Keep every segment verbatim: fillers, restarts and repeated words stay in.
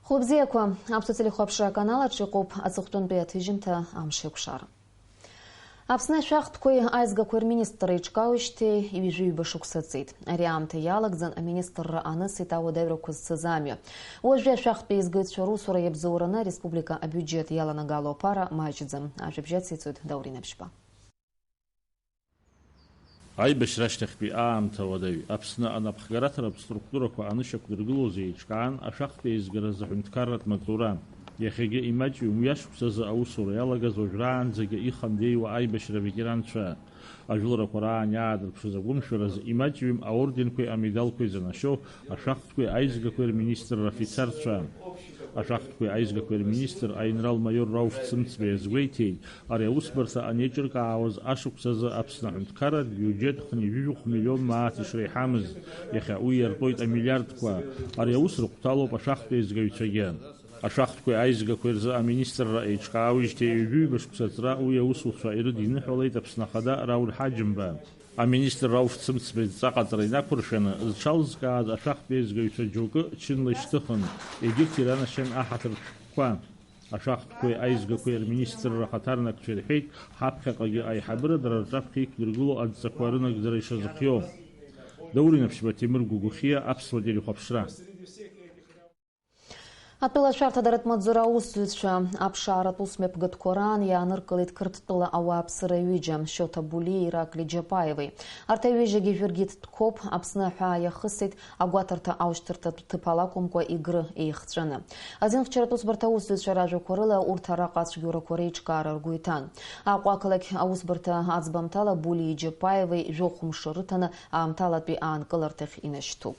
Хәлыбзиақәа, Аԥсуа телехәаԥшра аканал аҿы иҟоуп аҵыхәтәантәи аҭыжьымҭа амш еиқәшара. Аԥсны ашәахтәқәеи аизгақәеи рминистр еиҿкаауеижьҭеи ҩажәи ҩба шықәса ҵит. Ари аамҭа иалагӡан аминистрра анысит ауадаҩрақәа зцыз амҩа. Уажәы ашәахтә еизгаҩцәа русура иабзоураны ареспублика абиуџьет иаланагало аԥара маҷӡам. Ажәабжь ацицоит Даур Инаԥшьба. Аибашьра ашьҭахьтәи аамҭа уадаҩ, Аԥсны анапхгараҭаратә структурақәа анышьақәдыргылоз еиҿкаан, ашәахтә еизгаразы аҳәынҭқарратә маҵура. Иахьагьы имаҷҩым уи ашықәсазы аусура иалагаз уажәраанӡагьы ихандеиуа аибашьра аветеранцәа. Ажәыларақәа раан иаадырԥшыз агәымшәаразы имаҷҩым аорденқәеи амедалқәеи занашьоу ашәахтәқәеи аизгақәеи рминистрра афицарцәа. Ашәахтәқәеи аизгақәеи рминистр аинрал-маиор Рауф Цымцба иазгәеиҭеит, ари аусбарҭа анеиҿыркаауаз ашықәсазы Аԥсны аҳәынҭқарратә биуџьет хынҩажәи жәохә миллион мааҭ ишреиҳамыз, иахьа уи иартәоит амиллиардқәа. Ари аус рыхәҭалоуп ашәахтә еизгаҩцәагьы. Ашәахтәқәеи аизгақәеи рзы аминистрра еиҿкаауижьҭеи ҩажәи ҩба шықәса аҵра уи аусуцәа ирыдиныҳәалеит Аԥсны Ахада Рауль Ҳаџьымба. Аминистр Рауф Цымцба идҵа ҟаҵара инақәыршәаны, зҽалзкааз ашәахтә еизгаҩцәа џьоукы чынла ишьҭыхын, егьырҭ иранашьан аҳаҭыртә шәҟәқәа. Ашәахтәқәеи аизгақәеи рминистрра ахаҭарнакцәа ирҳәеит, ҳаԥхьаҟагьы аиҳабыра дара рҿаԥхьа иқәдыргыло адҵақәа рынагӡара ишазыхиоу. Даур Инаԥшьба, Ҭемыр Гәыгәхиа, Аԥсуа телехәаԥшра. Атәылашәарҭадаратә маҵзура аусзуҩцәа аԥшааратә усмҩаԥгатәқәа раан иааныркылеит Қырҭтәыла ауааԥсыра ҩыџьа, Шьоҭа Булиеи Ираклий Џьапаевеи. Арҭ аҩыџьагьы Жәыргьыҭ Ҭқоуп Аԥсны аҳәаа иахысит, агәаҭарҭа аушьҭырҭатә ҭыԥ алакәымкәа Егры еихҵәаны. Азинхьчаратә усбарҭа аусзуҩцәа ражәақәа рыла, урҭ араҟа ацәгьоурақәа реиҿкаара ргәы иҭан. Аҟәа ақалақь аусбарҭа аӡбамҭала Булиеи Џьапаевеи жәохә мшы рыҭаны аамҭалатәи аанкыларҭахь инашьҭуп.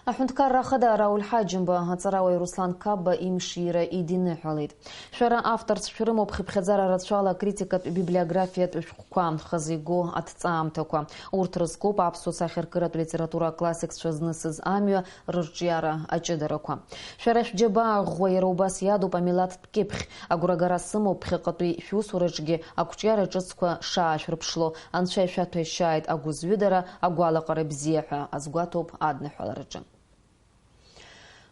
Аҳәынҭқарра ахада Рауль Ҳаџьымба аҵарауаҩ Руслан Қапба имшира идиныҳәалеит. Шәара авторс шәрымоуп хыԥхьаӡара рацәала акритикатә библиографиатә шәҟәқәа, хазы игоу аҭҵаамҭақәа. Урҭ рызкуп аԥсуа сахьаркыратә литература аклассикцәа знысыз амҩа, рырҿиара аҷыдарақәа. Шәара шәџьабаа ӷәӷәа иара убас иадуп амилаҭтә кьыԥхь. Агәрагара сымоуп ԥхьаҟатәи шәусураҿгьы ақәҿиара ҿыцқәа шаашәрыԥшло, Анцәа ишәаҭәашьааит агәыӡҩыдара, агәалаҟара бзиа ҳәа азгәаҭоуп адныҳәалараҿы.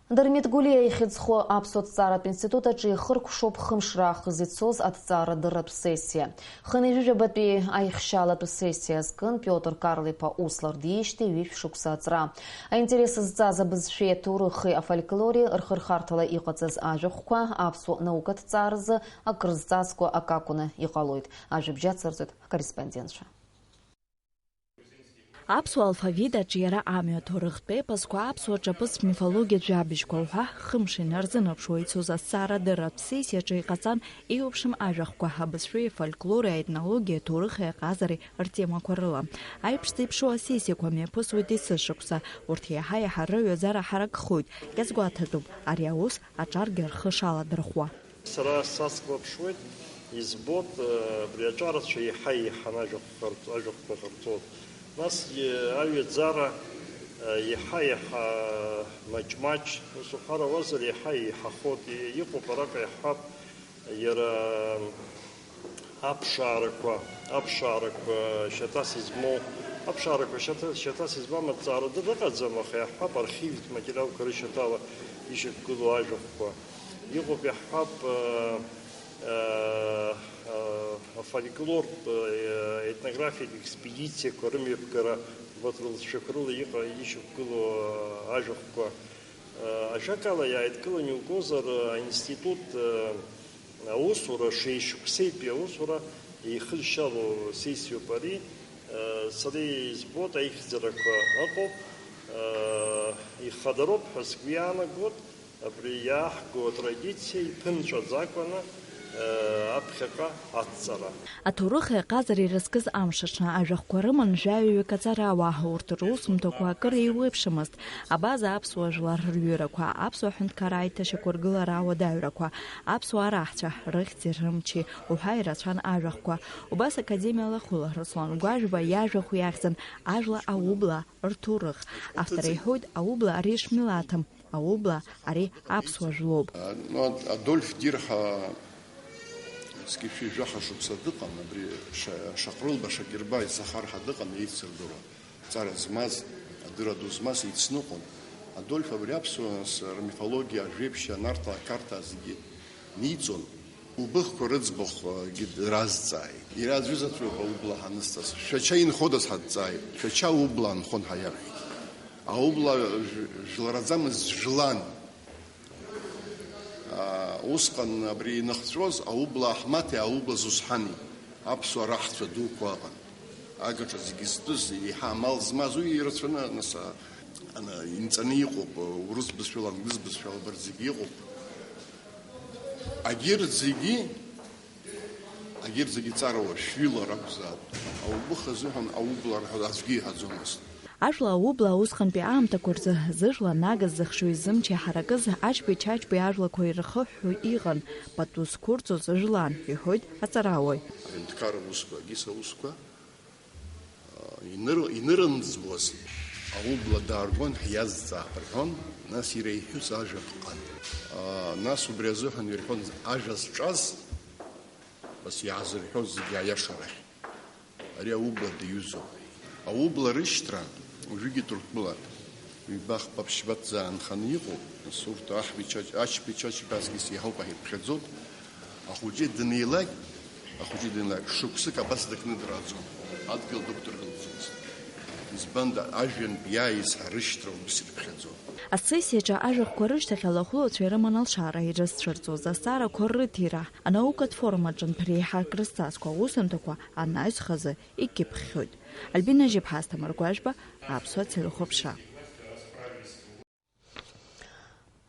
Дырмит Гәлиа ихьыӡхо аԥсуа ҭҵааратә институт аҿы ихыркәшоуп хымш раахыс ицоз аҭҵаарадырратә сессиа. Хынҩажәижәабатәи аихшьалатә сессиа азкын Пиотр Карлиԥа Услар диижьҭеи ҩышә шықәса аҵра. Аинтерес зҵаз абызшәеи аҭоурыхи афольклори рхырхарҭала иҟаҵаз ажәахәқәа аԥсуа наукаҭҵааразы акрызҵазкуа акы акәны иҟалоит. Ажәабжь ацырҵоит ҳкорреспондентцәа. Аԥсуа алфавит аҿиара амҩа, аҭоурыхтә епосқәа, аԥсуа ҿаԥыцтә мифологиатә жәабжьқәа уҳәа хымш инарзынаԥшуа ицоз азҵаарадырратә сессиаҿы иҟаҵан еиуеиԥшым ажәахәқәа, абызшәеи афольклори, аетнологиеи аҭоурыхи аҟазареи ртемақәа рыла. Аиԥш зеиԥшроу асессиақәа мҩаԥысуеит есышықәса. Урҭ иаҳа-иаҳа рыҩаӡара ҳаракхоит. Иазгәаҭатәуп, ари аус аҿаргьы рхы шаладырхәуа. Сара сацклаԥшуеит, избоит, э, абри аҿарацәа еиҳа-еиҳаны ажәахә ҟарҵ-, ажәахәқәа ҟарҵоит. Насгьы аҩаӡара, э, еиҳа-еиҳа маҷ-маҷ, ус уҳәар ауазар, еиҳа еиҳахоит. И-, иҟоуп, араҟа иаҳҳәап, иара, м, аԥшаарақәа, аԥшаарақәа шьаҭас измоу, аԥшаарақәа шьаҭа-, шьаҭас измам аҭҵаарадырра ыҟаӡам, аха иаҳҳәап, архивтә материалқәа рышьаҭала ишьақәгылоу ажәахәқәа. Иҟоуп, иаҳҳәап, э, э, э, афольклортә, э, етнографиатә експедициақәа рымҩаԥгара, убарҭ рылҵшәақәа рыла иҟа-, ишьақәгылоу, э, ажәахәқәа. Э, ажәакала, иааидкыланы иугозар, э, аинститут, э, аусура, шеишықәсеитәи аусура еихылшьало сессиоуп ари. Э, сара избоит, аихьӡарақәа ыҟоуп, э, ихадароуп ҳәа сгәы иаанагоит. Абри иааҳго атрадициа иԥымҵәаӡакәаны, э, аԥхьаҟа аҭҵара. Аҭоурыхи аҟазареи ирызкыз амш аҽны ажәахәқәа рыман жәаҩаҩык аҵарауаа, урҭ русумҭақәа акыр еиуеиԥшымызт. Абаза аԥсуа жәлар рҩырақәа, аԥсуа ҳәынҭқарра аиҭашьақәыргылара ауадаҩрақәа, аԥсуаа раҳцәа, рыхьӡи рымчи уҳәа ирацәан ажәахәқәа. Убас академиа лахәыла Руслан Гәажәба иажәахә иахьӡын Ажәла аублаа рҭоурых. Автор иҳәоит, аублаа ари шмилаҭым. Аублаа ари аԥсуа жәлоуп. Ну, Адольф Дирҳа, зқьи жәшәи жәаха шықәса дыҟан, абри Ша-, Шаҟрылба Шакирба ицахар ҳәа дыҟан, еицырдыруа. Ҵара змаз, адырра ду змаз еицныҟәон. Адольф абри аԥсуа нас рмифологиа, ажәеиԥшьаа, Нарҭаа, Қарҭаа зегьы ниҵон. Убыхқәа рыӡбахәгьы дразҵааит. Иара аӡәы заҵәуп аублаа ҳанысҵаз. Шәача инходаз ҳадҵааит. Шәача аублаа нхон ҳәа иарҳәеит. Аублаа ж-, жәлараӡамыз, жәлан. Аа, усҟан абри иныхҵәоз аублаа Аҳмаҭи аублаа Зусҳани аԥсуа раҳцәа дуқәа ыҟан. Агаҿа зегьы зтәыз, еиҳа амал змаз, уи ирацәаны, нас, а, ана-, инҵаны иҟоуп, урыс бызшәала, англыз бызшәала, абарҭ зегьы иҟоуп. Агьырҭ зегьы, агьырҭ зегьы ҵарауа шәҩыла ракәзаап. Аубыхазыҳәан аублаа рҳәо аӡәгьы иҳәаӡомызт. Ажәла аублаа усҟантәи аамҭақәа рзы зыжәла нагаз, зыхшыҩ зымч иҳаракыз Ачбеи Чачбеи ажәлақәа ирхыҳәҳәо иҟан, пату зқәырҵоз жәлан, иҳәоит аҵарауаҩ. Аҳәынҭқарра усқәа, агьыс аусқәа, а, иныр-, инырымӡуаз аублаа дааргон, ҳиазҵаап рҳәон, нас иара иҳәыз ажәа ԥҟан. А, нас убри азыҳәан ирҳәон ажәа зҿаз, бас иаазырҳәоз зегьы аиашарахь. Ари аублаа диҩызоуп. Аублаа рышьҭра уажәыгьы Ҭырқәтәыла ҩба-хԥа ԥшьба ҭӡаа нханы иҟоуп. Нас урҭ Аҳбеи Чач-, Ачбеи Чачбеи аҵкьыс иаҳауп ҳәа иԥхьаӡоит. Ахәыҷы данеилак, ахәыҷы данеилак, шықәсык абас дыкны драӡом. Адгьыл дықәдыргылаӡомызт. Избанда, ажәҩантә иааиз ҳәа рышьҭра убас ирыԥхьаӡоит. Асессиаҿы ажәахәқәа рышьҭахь алахәылацәа ирыман алшара ирызцәырҵуаз азҵаарақәа рыҭира, анаукатә форум аҿынтә реиҳа акрызҵазкуа аусумҭақәа анаҩс хазы икьыԥхьхьоит. Альбина Жьыԥҳа, Асҭамыр Гәажәба, Аԥсуа телехәаԥшра.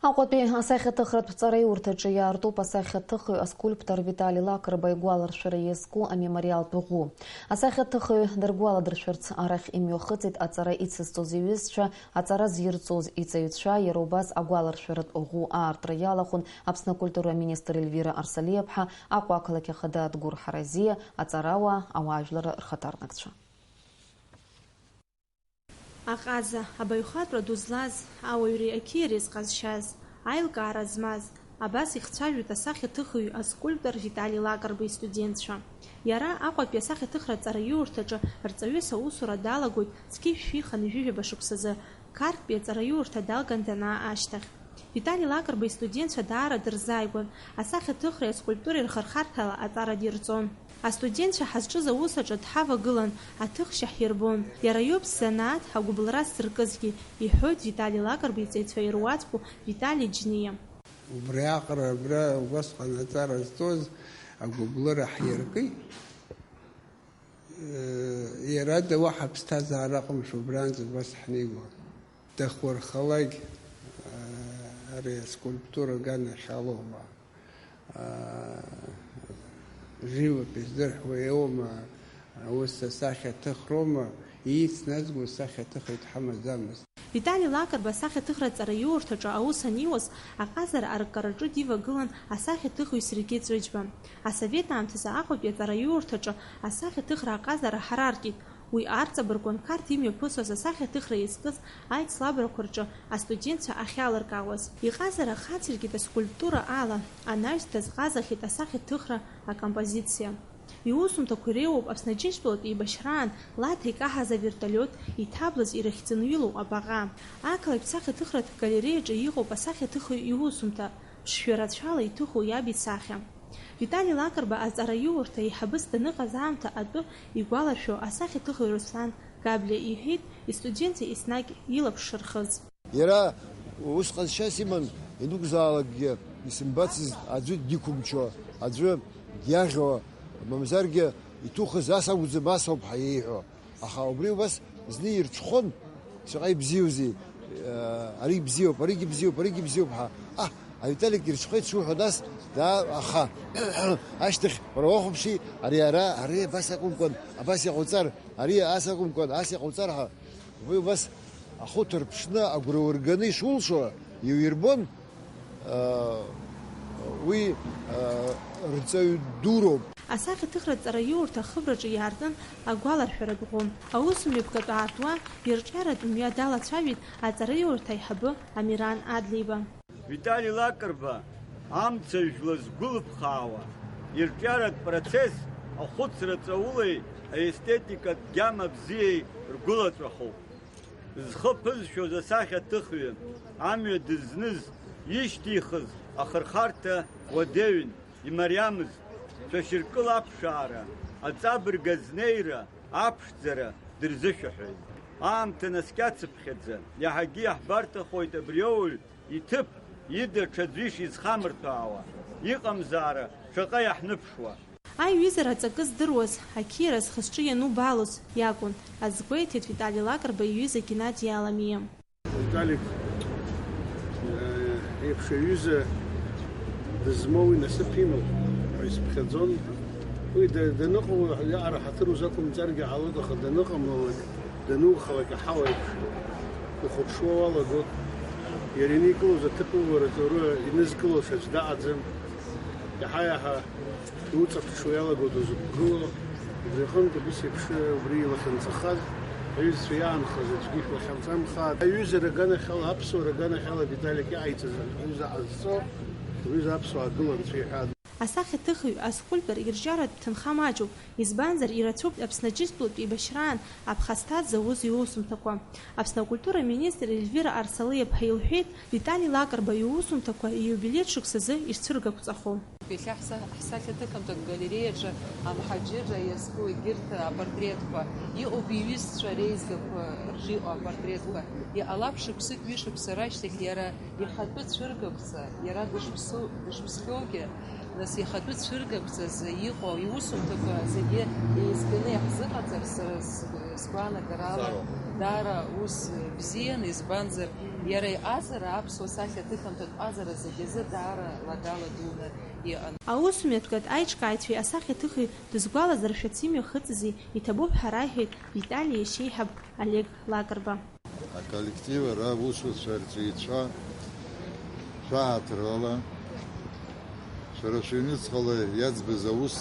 Аҟәатәи асахьаҭыхратә ҵараиурҭаҿы иаартуп асахьаҭыхҩы аскульптор Витали Лакрба игәаларшәара иазку амемориалтә ӷәы. Асахьаҭыхҩы даргәаладыршәарц арахь имҩахыҵит аҵара ицызҵоз иҩызцәа, аҵара зирҵоз иҵаҩцәа, иара убас агәаларшәаратә ӷәы аартра иалахәын Аԥсны акультура аминистр Ельвира Арсалиаԥҳа, Аҟәа ақалақь ахада Адгәыр Ҳаразиа, аҵарауаа, ауаажәлар рхаҭарнакцәа. Аҟаза, абаҩхатәра ду злаз, ауаҩреи ақьиареи зҟазшьаз, аилкаара змаз, абас ихцәажәоит асахьаҭыхҩы, аскульптор Витали Лакрба истудентцәа. Иара Аҟәатәи асахьаҭыхратә ҵараиурҭаҿы рҵаҩыс аусура далагоит зқьи жәшәи хынҩажәи жәаба шықәсазы, Қарҭтәи аҵараиурҭа далган данаа ашьҭахь. Витали Лакрба истудентцәа даара дырзааигәан, асахьаҭыхреи аскульптуреи рхырхарҭала аҵара дирҵон. Астудентцәа ҳазҿыз аус аҿы дҳавагылан, аҭыхшьа ҳирбон. Иара иоуп сзанааҭ агәыбылра сзыркызгьы, иҳәоит Витали Лакрба иҵаҩцәа ируаӡәку Витали Џьниа. Убри аҟара абра убасҟан аҵара зҵоз агәыбылра ҳиркит. Иара ада уаҳа ԥсҭазаара ыҟамшәа убранӡа убас ҳнеиуан. Дахәархалак, ари аскульптура аганахьалоума, живопись дырҳәуа иоума, ус асахьаҭыхроума, ииц назго сахьаҭыхра дҳамаӡамызт. Витали Лакрба асахьаҭыхратә ҵараиурҭаҿы аус аниуаз, аҟазара арккараҿы дивагылан асахьаҭыхҩы Сергеи Ҵәыџьба. Асовет аамҭазы Аҟәатәи аҵараиурҭаҿы асахьаҭыхра аҟазара ҳараркит. Уи арҵабыргуан Қарҭ имҩаԥысуаз асахьаҭыхра иазкыз аицлабрақәа рҿы астудентцәа ахьалыркаауаз. Иҟазара хацыркит аскульптура ала, анаҩс дазҟазахьеит асахьаҭыхра акомпозициа. Иусумҭақәа иреиуоуп Аԥсны Аџьынџьтәылатә еибашьраан Лаҭа икаҳаз авертолиот, иҭаблыз ирыхьӡынҩылоу абаҟа. Ақалақьтә сахьаҭыхратә галереиаҿы иҟоуп асахьаҭыхҩы иусумҭа, ԥшшәы рацәала иҭыху иаб исахьа. Витали Лакрба аҵараиурҭа еиҳабыс даныҟаз аамҭа атәы игәалашәо асахьаҭыхҩы Руслан Габлиа иҳәеит, истудентцәа еснагь илаԥш шырхыз. Иара ус ҟазшьас иман, ианакәзаалакгьы исымбацызт аӡәы диқәымчуа, аӡәы диаӷьуа, мамзаргьы иҭухыз ас акәӡам, ас ауп ҳәа иеиҳәо. Аха убри убас зны ирҽхәон, шаҟа ибзиоузеи, э, ари бзиоуп, аригьы бзиоуп, аригьы бзиоуп ҳәа. Аҳ, аВиталик ирҽхәеит шуҳәо, нас, да, аха, ашьҭахь, уара уахәаԥши, ари ара, ари абас акәымкәан, абас иҟауҵар, ари ас акәымкәан, ас иҟауҵар ҳәа. Уи убас ахәы ҭырԥшны, агәра урганы ишулшо иуирбон, уи рҵаҩ дуроуп. Асахьаҭыхратә ҵараиурҭа ахыбраҿы иаартын агәаларшәаратә ӷәы. Аусмҩаԥгатә аартуа ирҿиаратә мҩа далацәажәеит аҵараиурҭа аиҳабы Амиран Адлеиба. Витали Лакрба амца жәла згәылԥхаауа ирҿиаратә процесс ахәыцра ҵаулеи аестетикатә гьама бзиеи ргәылаҵәахоуп. Зхы ԥызшәоз асахьаҭыхҩы амҩа дызныз, ишьҭихыз ахырхарҭа уадаҩын, имариамызт, цәашьыркыла аԥшаара, аҵабырг азнеира, аԥшӡара дырзышәаҳәеит. Аамҭа наскьацыԥхьаӡа, иаҳагьы иаҳбарҭахоит абри ауаҩ иҭыԥ, ида ҽаӡәы ишизхамырҭәаауа, иҟамзаара шаҟа иаҳныԥшуа. Аиҩызара аҵакы здыруаз, ақьиара зхы-зҿы ианубалоз иакәын, азгәеиҭеит Витали Лакрба иҩыза Геннади Аламиа. Виталик, э, еиԥш аҩыза дызмоу инасыԥ имоуп ҳәа исыԥхьаӡон. Уи да-, даныҟоу аҟара ҳаҭыр узақәымҵаргьы ҟалоит, аха даныҟамлалак, данухалак иаҳауеиԥш, ухәаԥшуа уалагоит. Иара иникылоз аҭыԥ ууараҿы уара инызкыло аӡә даҟаӡам. Иаҳа-иаҳа иуҵаԥҽуа иалагоит узықәгыло. Убри аҟынтә абас еиԥш убри илахьынҵахаз аҩызцәа иаанхаз аӡәгьы шәлахьынҵамхааит. Аҩыза раганахьала, аԥсуа раганахьала Виталик иҟаиҵаз аҩыза ҟазҵо, уҩыза аԥсуаа гыланцәа иҳәан. Асахьаҭыхҩы, аскульптор ирҿиаратә ҭынха маҷуп, избанзар, ирацәоуп Аԥсны аџьынџьтәылатә еибашьраан аԥхасҭа зауз иусумҭақәа. Аԥсны акультура министр Ельвира Арсалиаԥҳа илҳәеит, Витали Лакрба иусумҭақәа ииубилеит шықәсазы ишцәыргақәҵахо. Иахьа ҳса-, ҳсахьаҭыхымҭатә галереиаҿы амҳаџьырра иазку егьырҭ апортретқәа, иҟоуп иҩызцәа реизгақәа рҿы иҟоу апортретқәа. Иҟалап шықәсык, ҩышықәса рашьҭахь иара ихатәы цәыргақәҵа, иара дышԥсу-, дышԥсхьоугьы, нас ихатәы цәыргақәҵазы иҟоу иусумҭақәа зегьы еизганы иаҳзыҟаҵар, сара с-, сгәаанагарала, даара ус бзиан, избанзар, иара иҟазара, аԥсуа сахьаҭыхымҭатә ҟазара зегьы азы даара лагала дуны иҟан. Аусмҩаԥгатә аиҿкааҩцәеи асахьаҭыхҩы дызгәалазыршәарц имҩахыҵызи иҭабуп ҳәа раҳәеит Витали иашьеиҳаб Олег Лакрба. Аколлектив, ара аусуцәа, арҵаҩцәа, шәааҭрала, шәара шәыҩныҵҟала иаӡбаз аус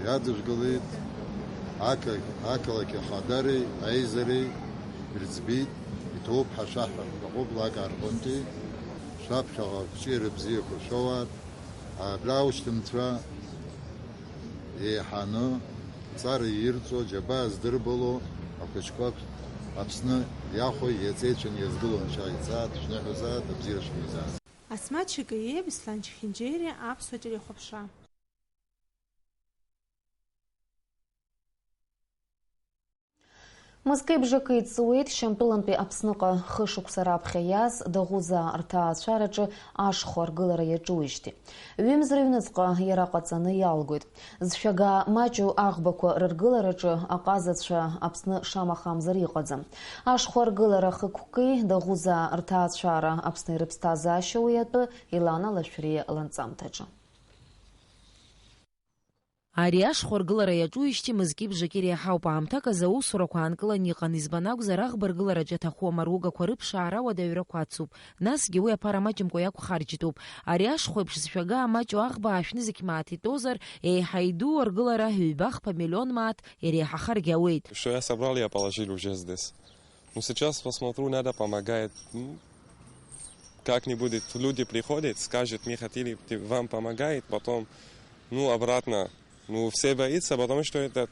иадыжәгалеит, ақа-, ақалақь ахадареи аизареи ирӡбеит, иҭоуп ҳәа шәаҳәар ҳәа ҟоуп Лакаа рҟынтәи, шәаԥхьаҟа ақәҿиара бзиақәа шәоуааит. Абра аушьҭымҭра еиҳаны, ҵара ирҵо, џьабаа здырбало ахәыҷқәа Аԥсны иахәо иаҵеицәаны иазгыло анцәа иҵааит, шәныҳәазааит, абзиара шәымизааит. Асмаҭ Шьыкаиа, Беслан Чхинџьери, Аԥсуа телехәаԥшра. Мызкеи бжаки ҵуеит Шьамтәылантәи Аԥсныҟа. Хышықәса раԥхьа иааз Даӷәызаа рҭаацәараҿы ашхәа аргылара иаҿуижьҭеи. Ҩымз рыҩныҵҟа иара ҟаҵаны иалгоит. Зшәагаа маҷу аӷбақәа рыргылараҿы аҟазацәа Аԥсны шамахамзар иҟаӡам. Ашхәа аргылара хықәкы Даӷәызаа рҭаацәара Аԥсны ирыԥсҭазаашьа уи атәы Елана Лашәриа ланҵамҭаҿы. Ари ашхәа аргылара иаҿуижьҭеи мызки бжаки реиҳауп. Аамҭак азы аусурақәа аанкыланы иҟан, избан акәзар, аӷба аргылараҿы иаҭаху амаругақәа рыԥшаара уадаҩрақәа ацуп. Насгьы уи аԥара маҷымкәа иақәхарџьтәуп. Ари ашхәеиԥш зшәага амаҷу аӷба аашәны зқь мааҭ итәозар, еиҳа идуу аргылара ҩба-хԥа миллион мааҭ иреиҳахаргьы ауеит. Что я собрал, я положил уже здесь. Ну, сейчас посмотрю, надо помогает. Ну, как-нибудь люди приходят, скажут, мы хотели вам помогает, потом, ну, обратно. Ну, все боятся, потому что это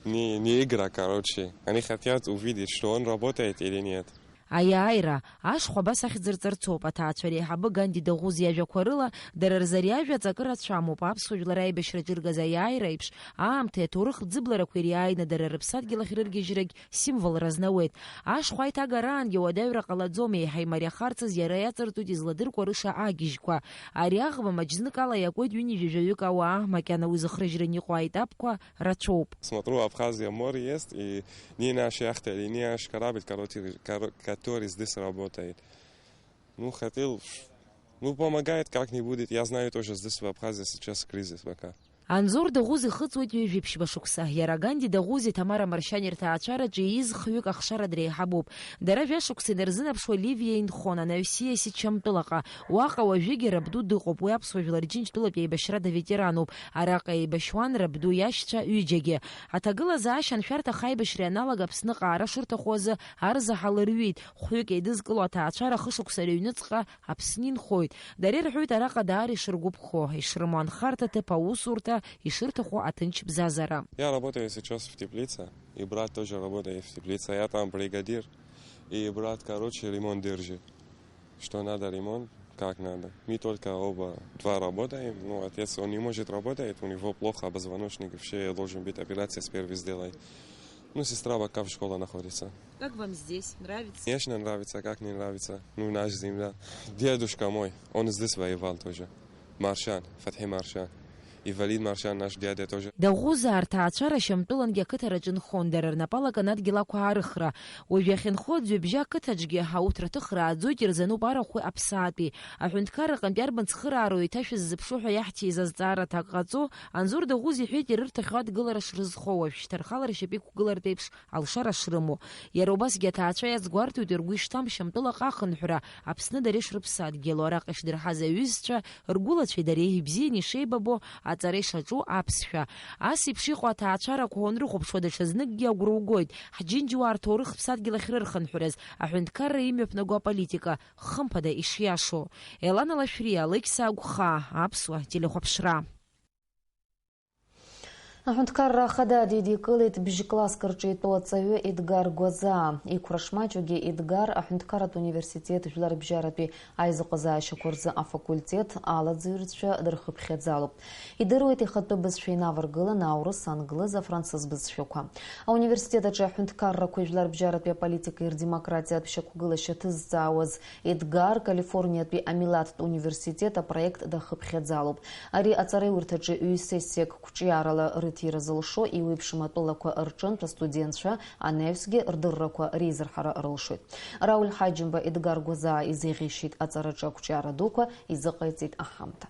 не, не игра, короче. Они хотят увидеть, что он работает или нет. Аиааира, ашхәа абас ахьӡырҵарцоуп, аҭаацәа реиҳабы Ганди Даӷәыз иажәақәа рыла, дара рзы ари ажәа аҵакы рацәамоуп, аԥсуа жәлар аибашьраҿы иргаз аиааира еиԥш, аамҭеи аҭоурых ӡыбларақәеи реиааины дара рыԥсадгьыл ахь рыргьежьрагь символра знауеит. Ашхәа аиҭагараангьы уадаҩра ҟалаӡом, еиҳа имариахарцаз иара иаҵыртуеит изладыркәарыша агьежьқәа. Ари аӷба маҷныкала иакуеит ҩынҩажәаҩык ауаа, макьана уи зыхрыжьран иҟоу аетапқәа рацәоуп. Смотрю, Абхазия море есть, и ни наш яхта, и ни наш корабль, который, кор-, который здесь работает. Ну, хотел, ну, помогает как-нибудь. Я знаю, тоже здесь, в Абхазии, сейчас кризис пока. Анзор Даӷәыз ихыҵуеит ҩажәи ԥшьба шықәса. Иара Ганди Даӷәызи Ҭамара Маршьани рҭаацәараҿы ииз хҩык ахшара дреиҳабуп. Дара жәашықәса инарзынаԥшуа Ливиа инхон, анаҩс ииасит Шьамтәылаҟа. Уаҟа уажәыгьы рабду дыҟоуп, уи аԥсуа жәлар Џьынџьтәылатә еибашьра даветерануп. Араҟа еибашьуан рабду иашьцәа ҩыџьагьы. Аҭагылазаашьа аншәарҭа ахаибашьра ианалага Аԥсныҟа аара шырҭаху азы арзаҳал рҩит. Хәҩык еидызкыло аҭаацәара хышықәса рыҩныҵҟа Аԥсны инхоит. Дара ирҳәоит араҟа даара ишыргәаԥхо, ишрымоу анхарҭа ҭыԥ, аусурҭа, ишырҭаху аҭынчбзазара. Я работаю сейчас в теплице, и брат тоже работает в теплице, я там бригадир, и брат, короче, ремонт держит. Что надо ремонт, как надо. Мы только оба два работаем, ну, отец, он не может работать, у него плохо позвоночник, вообще должен быть операция с первой сделать. Ну, сестра пока в школе находится. Как вам здесь? Нравится? Конечно, нравится, как не нравится. Ну, наша земля. Дедушка мой, он здесь воевал тоже. Маршан, Фатхи Маршан. Инвалид Маршан, наш дядя тоже. Даугәызаа рҭаацәара Шьамтәылангьы ақыҭараҿы нхон, дара рнапалакын адгьыл ақәаарыхра. Уажә иахьынхо аӡҩыбжьа ақыҭаҿгьы ауҭраҭыхра ааӡоит, ирзануп арахәи аԥсаатәи. Аҳәынҭқарраҟынтәи арбан цхыраароу еиҭашәыззыԥшу ҳәа иаҳҭиз азҵаара аҭак ҟаҵо, Анзор Даугәыз иҳәеит, ирырҭахьоу адгылара шрызхо, уажә шьҭа рхала ршьапы иқәгылартә еиԥш алшара шрымоу. Иара убасгьы аҭаацәа иазгәарҭоит, ргәы ишҭам Шьамтәылаҟа ахынҳәра, Аԥсны дара ишрыԥсадгьылу, араҟа ишдырҳаз аҩызцәа, ргәылацәеи дареи ибзианы ишеибабо, аҵара ишаҿу аԥсшәа. Ас еиԥш иҟоу аҭаацәарақәа уанрыхәаԥшуа, даҽазныкгьы агәра угоит, ҳџьынџьуаа рҭоурых ԥсадгьыл ахьрырхынҳәрыз, аҳәынҭқарра имҩаԥнаго аполитика, хымԥада ишиашоу. Елана Лашәриа, Алықьса Агәхаа, Аԥсуа телехәаԥшра. Аҳәынҭқарра Ахада дидикылеит бжь-класск рҿы итәоу аҵаҩы Едгар Гәазаа. Иқәра шмаҷугьы Едгар аҳәынҭқарратә университет жәларбжьаратәи аизыҟазаашьақәа рзы афакультет алаӡҩрцәа дырхыԥхьаӡалоуп. Идыруеит ихатәы бызшәа инаваргыланы аурыс, англыз, афранцыз бызшәақәа. Ауниверситет аҿы аҳәынҭқаррақәеи жәларбжьаратәи аполитикеи рдемократиатә шьақәгылашьа ҭызҵаауаз Едгар Калифорниатәи амилаҭтә университет апроект дахыԥхьаӡалоуп. Ари аҵараиурҭаҿы ҩ-сессиак қәҿиарала рыҭира зылшо, еиуеиԥшым атәылақәа рҿынтә астудентцәа анаҩсгьы рдыррақәа реизырҳара рылшоит. Рауль Ҳаџьымба Едгар Гәазаа изеиӷьеишьеит аҵараҿы ақәҿиара дуқәа, изыҟаиҵеит аҳамҭа.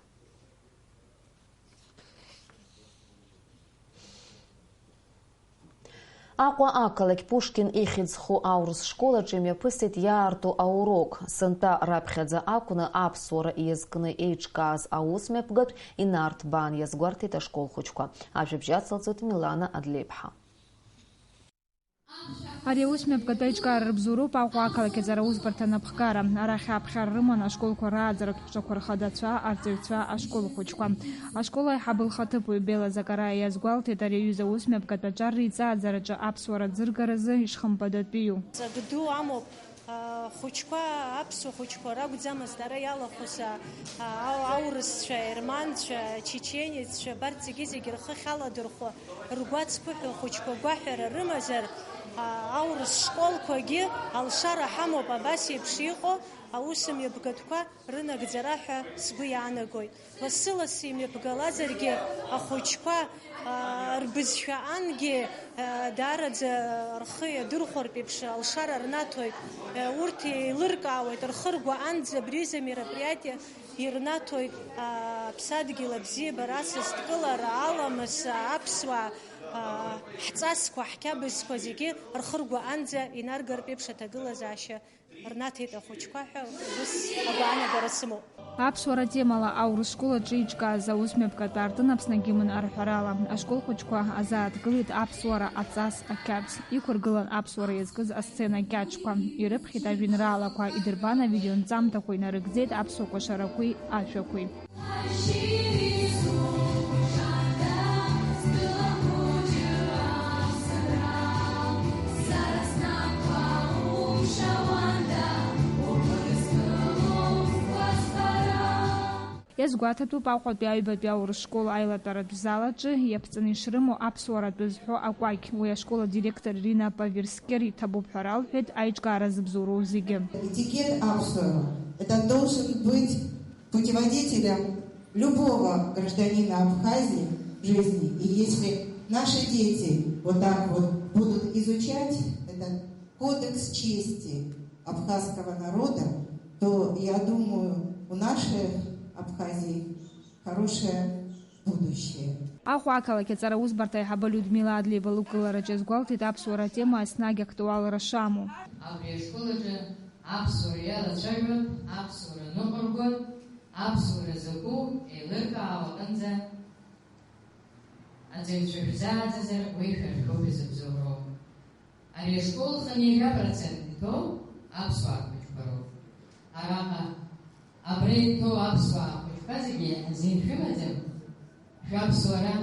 Аҟәа ақалақь Пушкин ихьӡ зху аурыс школ аҿы имҩаԥысит иаарту аурок. Сынтәа раԥхьаӡа акәны аԥсуара иазкны еиҿкааз аусмҩаԥгатә инарҭбаан, иазгәарҭеит ашкол хәыҷқәа. Ажәабжь ацылҵоит Милана Адлеиԥҳа. Ари аусмҩаԥгатә аиҿкаара рыбзоуроуп Аҟәа ақалақь аҵараусбарҭа анапхгара. Арахь аԥхьара рыман ашколқәа рааӡаратә ҟәшақәа рхадацәа, арҵаҩцәа, ашкол ахәыҷқәа. Ашкол аиҳабы лхаҭыԥуаҩ Бела Закараиа иазгәалҭеит ари аҩыза аусмҩаԥгатә аҿар реиҵааӡараҿы аԥсуара ӡыргаразы ишхымԥадатәиу. Ҵак ду амоуп, ахәыҷқәа, аԥсуа хәыҷқәа ракәӡамызт ара иалахәыз, а, а, аурысцәа, ерманцәа, чеченеццәа, абарҭ зегьы-зегьы рхы ахьаладырхәо, ргәацԥыҳәо ахәыҷқәа гәаҳәара рымазар, а, аурыс школқәагьы алшара ҳамоуп абас еиԥш иҟоу аусмҩаԥгатәқәа рынагӡара ҳәа сгәы иаанагоит. Лассы-лассы имҩаԥгалазаргьы, ахәыҷқәа, аа, рбызшәа ангьы, аа, даараӡа рхы иадырхәартә еиԥш алшара рнаҭоит. Урҭ еилыркаауеит, рхы-ргәы анӡа абри аҩыза мероприатиа ирнаҭоит, аа, аԥсадгьыл абзиабара, асасдкылара, аламыс, аԥсуаа, аа, ҳҵасқәа, ҳқьабзқәа зегьы рхы-ргәы анӡа инаргартә еиԥш аҭагылазаашьа рнаҭеит ахәыҷқәа ҳәа ус агәаанагара сымоуп. Аԥсуара темала аурыс школ аҿы еиҿкааз аусмҩаԥгатә аартын Аԥсны гимн арҳәарала, ашкол хәыҷқәа азааҭгылеит аԥсуара аҵас ақьабз, иқәыргылан аԥсуара иазкыз асцена кьаҿқәа, ирыԥхьеит ажәеинраалақәа, идырбан авидеонҵамҭақәа, инарыгӡеит аԥсуа кәашарақәеи ашәақәеи. Иазгәаҭатәуп Аҟәатәи аҩбатәи аурыс школ аилатәаратә зал аҿы иаԥҵаны ишрымоу аԥсуара атәы зҳәо акәакь. Уи ашкол адиректор Ирина Паверскер иҭабуп ҳәа ралҳәеит аиҿкаара зыбзоуроу зегьы. Этикет аԥсуара, это должен быть путеводителем любого гражданина Абхазии в жизни. И если наши дети вот так вот будут изучать этот кодекс чести абхазского народа, то, я думаю, у нашей Абхазии хорошее будущее. Аҟәа ақалақь аҵара усбарҭа аиҳабы Людмила Адлеиба лықәгылараҿы иазгәалҭеит аԥсуара атема еснагь актуалра шамоу. Абри ашкол аҿы аԥсуара иалацәажәоит, аԥсуара ныҟәыргоит, аԥсуара закәу еилыркаау аҟынӡа аҵаҩцәа шәзааӡазар, уи шәаршәоуп изыбзоуроу. Ари ашкол хынҩажәа процент иҭоу аԥсуаа рхәыҷқәа роуп. Араҟа абра иҭоу аԥсуаа рхәыҷқәа зегьы азин шәымаӡам, Шәаԥсуара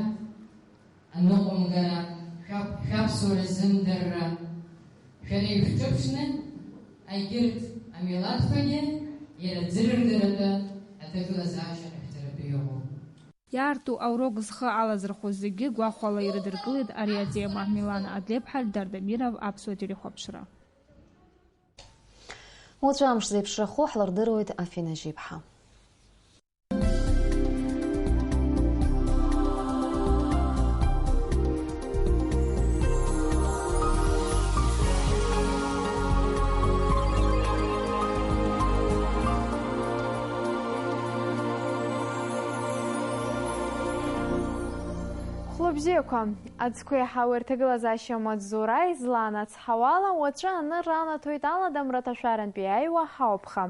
аныҟәымгара, шәап-, шәаԥсуара зымдырра, шәара ишәҿыԥшны, егьырҭ амилаҭқәагьы иара ӡырыргаратәы аҭагылазаашьа ҟашәҵаратәы иҟоуп. Иаарту аурок зхы алазырхәыз зегьы гәахәала ирыдыркылеит ари атема. Милана Адлеиԥҳа, Эльдар Дамиров, Аԥсуа телехәаԥшра. Уаҵәы амш зеиԥшрахо ҳлырдыруеит Афина Жьиԥҳа. Хәлыбзиақәа, ацқәеи ҳауеи рҭагылазаашьа амаҵзура излаанацҳауала, уаҵәы аныр анаҭоит аладамра аҭашәарантәи аиуа ҳауаԥха.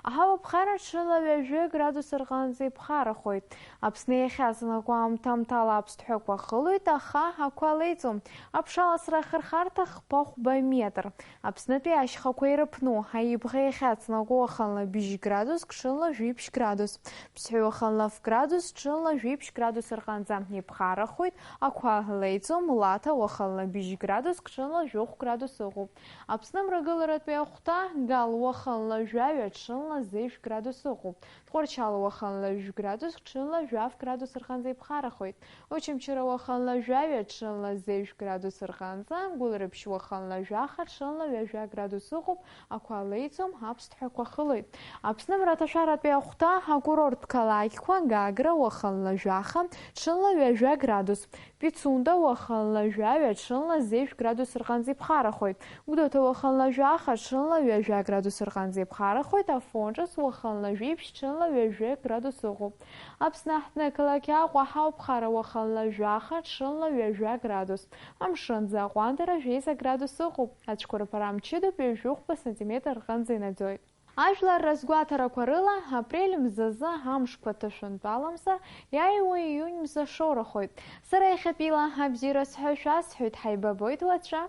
Аҳауаԥхара ҽыла ҩажәи градус рҟынӡа иԥхарахоит. Аԥсны иахьаҵанакуа аамҭа-аамҭала аԥсҭҳәақәа хылоит, аха ақәа леиӡом. Аԥшаласра ахырхарҭа хԥа-хәба метр. Аԥснытәи ашьхақәа ирыԥну, аибӷа иахьаҵанакуа уахынла быжь градуск, ҽынла жәиԥшь градус. Ԥсҳәы уахынла ф градус, ҽынла жәиԥшь градус рҟынӡа иԥхарахоит, ақәа леиӡом, Лаҭа уахынла быжь градуск, ҽынла жәохә градус ыҟоуп. Аԥсны мрагыларатәи ахәҭа, Гал уахынла жәаҩа, ҽынла зежә градус ыҟоуп. Тҟәарчал уахынла жәградус, ҽынла жәаф градус рҟынӡа иԥхарахоит. Очамчыра уахынла жәаҩа, ҽынла зежә градус рҟынӡа, Гәылрыԥшь уахынла жәаха, ҽынла ҩажәа градус ыҟоуп, ақәа леиӡом, аԥсҭҳәақәа хылоит. Аԥсны мраҭашәаратәи ахәҭа, акурорттә қалақьқәа, Гагра уахынла жәаха, ҽынла ҩажәа градус, Пицунда уахынла жәаҩа, ҽынла зежә градус рҟынӡа иԥхарахоит. Гәдоуҭа уахынла жәаха, ҽынла ҩажәа градус рҟынӡа иԥхарахоит, Афон Ҿыц уахынла жәиԥшь, ҽынла ҩажәа градус ыҟоуп. Аԥсны аҳҭны ақалақь Аҟәа ҳауԥхара уахынла жәаха, ҽынла ҩажәа градус. Амшынӡы аҟәандара жәеиза градус ыҟоуп. Ацәқәырԥара мчыдоуп, ҩажәи хәба сантиметр рҟынӡа инаӡоит. Ажәлар разгәаҭарақәа рыла, апрель мзазы амшқәа ҭышәынтәаламзар, иааиуа ииунь мза шоурахоит. Сара иахьатәиала абзиара сҳәо шәасҳәоит, ҳаибабоит уаҵәы.